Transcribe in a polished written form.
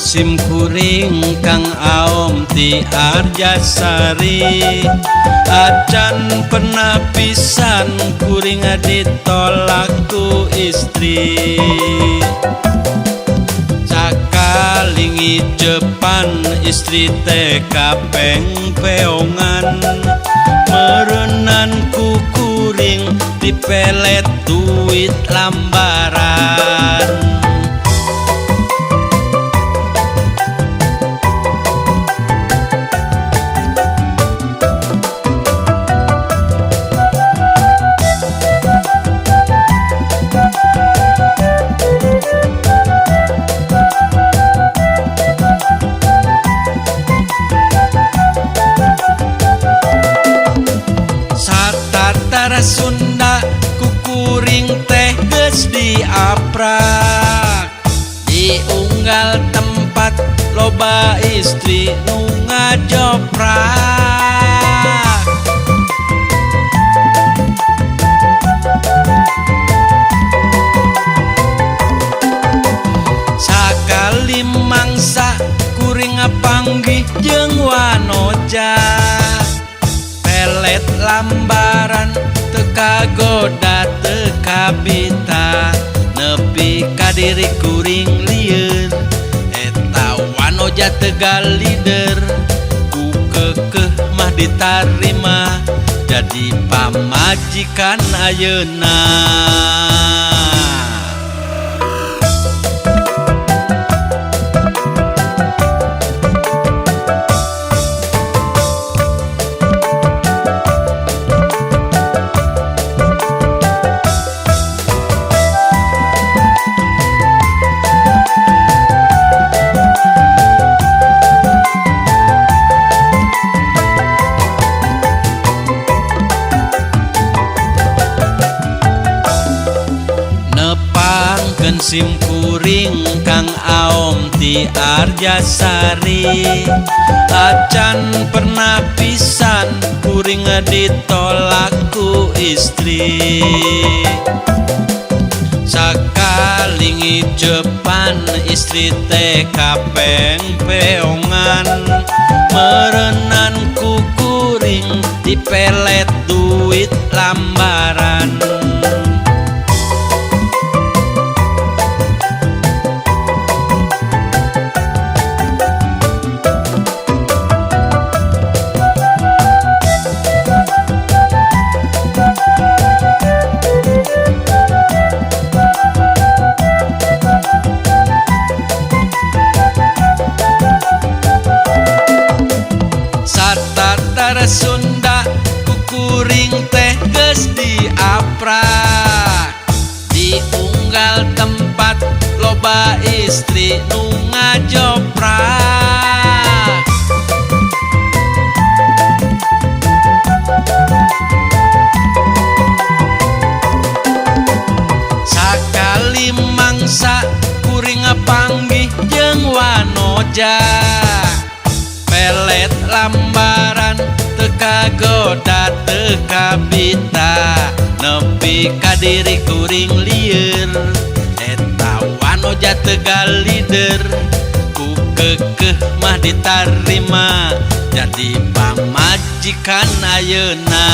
Sim kuring Kang Aom ti Arjasari, acan pernah pisan kuring ditolak ku istri. Sakali ngijepan istri teh kapeng peongan, meureunan ku kuring dipelet duit lambaran. Satatara Sunda kukuring teh geus diaprak, diunggal tempat loba istri nu ngajoprak. Sakali mangsa kuring ngapanggih jeung wanoja, pelet lambaran teu kagoda teu kabita, nepi ka diri kuring lieur eta wanoja Tegal leader. Ku keukeuh mah ditarima jadi pamajikan ayeuna. Nepangkeun sim kuring Kang Aom ti Arjasari, acan pernah pisan kuring ditolak ku istri. Sakali ngijepan istri teh kapeng peongan, meureunan ku kuring dipelet duit lambaran. Satatara Sunda kukuring teh geus diaprak, diunggal tempat loba istri nu ngajoprak. Sakali mangsa kuring ngapanggih jeung wanoja, pelet lambaran teu kagoda teu kabita, nepi ka diri kuring lieur eta wanoja Tegal leader. Ku keukeuh mah ditarima jadi pamajikan ayeuna.